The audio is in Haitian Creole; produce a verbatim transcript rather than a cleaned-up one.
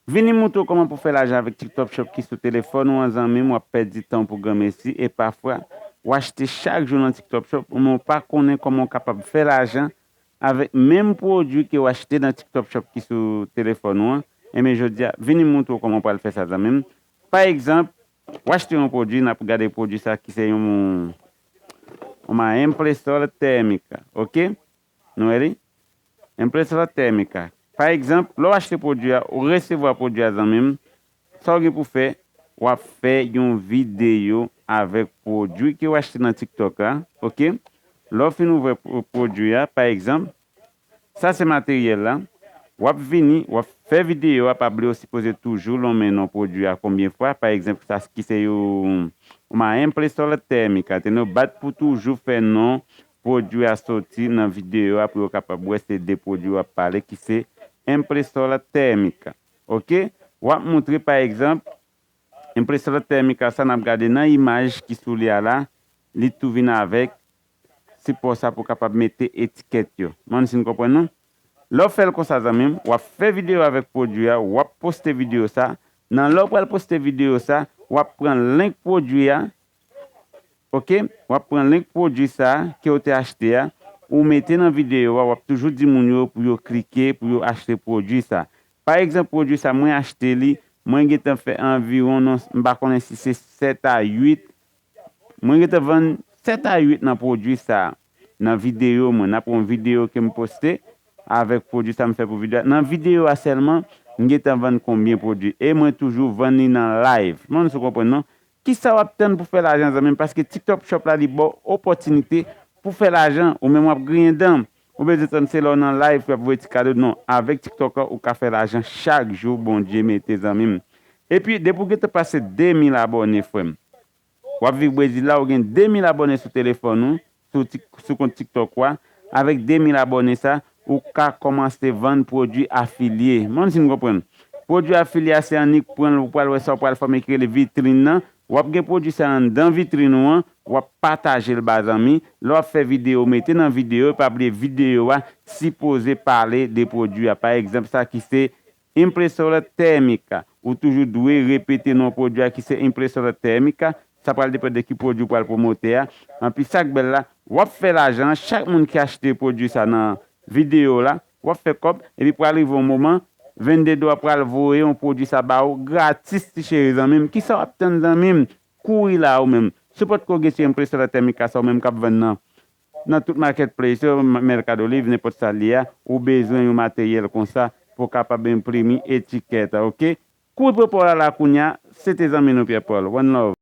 Vini m montre w kòman pou fè lajan avèk TikTok Shop ki sou telefòn ou an, zanmi m. W ap pèdi tan pou granmesi e pafwa w achte chak jou nan TikTok Shop, men w pa konnen kòman w kapab fè lajan avèk menm pwodui ke w achte nan TikTok Shop ki sou telefòn ou an. Enben, jodi a, vini m montre w kòman w pral fè sa, zanmi m. Pa egzanp, w achte yon pwodui, n ap gade pwodui sa ki se yon, yon ma impresora térmica, oke? Nou wè li? Impresora térmica. Pa egzanp, lè w achte pwodui a, ou resevwa pwodui a, zanmi m, sa w gen pou fè, w ap fè yon videyo avèk pwodui ke w achte nan TikTok la, oke? Lè w fin ouvè pwo-, pwodui a, pa egzanp, sa se materyèl la, w ap vini, w ap fè videyo a, pa bliye w sipoze toujou lonmen non pwodui a konbyen fwa, pa egzanp, sa ki se yon, yon ma impresora térmica, tande, w bat pou toujou fè non pwodui a soti nan videyo a pou yo kapab wè se de pwodui w ap pale ki se impresora térmica. Oke? W ap montre, pa egzanp, impresora térmica sa n ap gade nan imaj ki sou li a la, li tou vin avèk sipò sa pou kapab mete etikèt yo. Mwen si n konprann non. Lè w fè l konsa, zanmi m, w ap fè videyo avèk pwodui a, w ap poste videyo sa. Nan lè w pral poste videyo sa, w ap pran link pwodui a, oke? W ap pran link pwodui sa ke w te achte a, ou mete nan videyo a, w ap toujou di moun yo pou yo klike, pou yo achte pwodui sa. Pa egzanp, pwodui sa, mwen achte li, mwen gentan fè anviwon, non, m pa konnen si se sèt a uit, mwen gentan vann sèt a uit nan pwodui sa a. Nan videyo mwen, nan yon videyo ke m poste avèk pwodui sa m fè pou videyo a. Nan videyo a sèlman, m gentan vann konbyen pwodui. E mwen toujou vann li nan live. Mwen si w konprann non. Kisa w ap tann pou fè lajan, zanmi m? Paske TikTok Shop la, li ba w opòtinite pou fè lajan. Ou menm w ap griyen dan. Ou bezwen tann se lè w nan live pou y ap voye ti kado. Non, avèk TikTok la, ou ka fè lajan chak jou Bondye mete, zanmi m. Epi, depi w gentan pase de mil abòne, frè m, w ap viv Brezil la, ou gen de mil abòne sou telefòn ou, sou Tik-, sou kont TikTok ou a. Avèk de mil abòne sa, ou ka kòmanse vann pwodui afilye. Mwen si n konprann. Pwodui afilye a, se annik pran l, ou pral wè sa, ou pral fòme ki rele vitrin nan. W ap gen pwodui sa anndan vitrin ou an, w ap pataje l ba zanmi. Lè w ap fè videyo, mete nan videyo, pa bliye videyo a sipoze pale de pwodui a. Pa egzanp, sa ki se impresora térmica. Ou toujou dwe repete non pwodui a ki se impresora térmica. Sa pral depann de ki pwodui w pral pwomote a. Anpi sa k bèl la, w ap fè lajan, chak moun ki achte pwodui sa nan videyo la, w ap fè kòb, epi pral rive yon moman, vennde dola pral voye yon pwodui sa ba ou gratis, ti cheri, zanmi m. Kisa w ap tann, zanmi m? Kouri la ou menm. Si w potko gen ti impresora térmica sa ou menm k ap vann nan, nan tout marketplace yo, Mercado Livre, nenpòt sa l ye a, ou bezwen yon materyèl konsa pou w kapab enprimi etikèt, oke? Kouri pran pawòl la la kounye a, se te zanmi nou Pierre Paul. One love.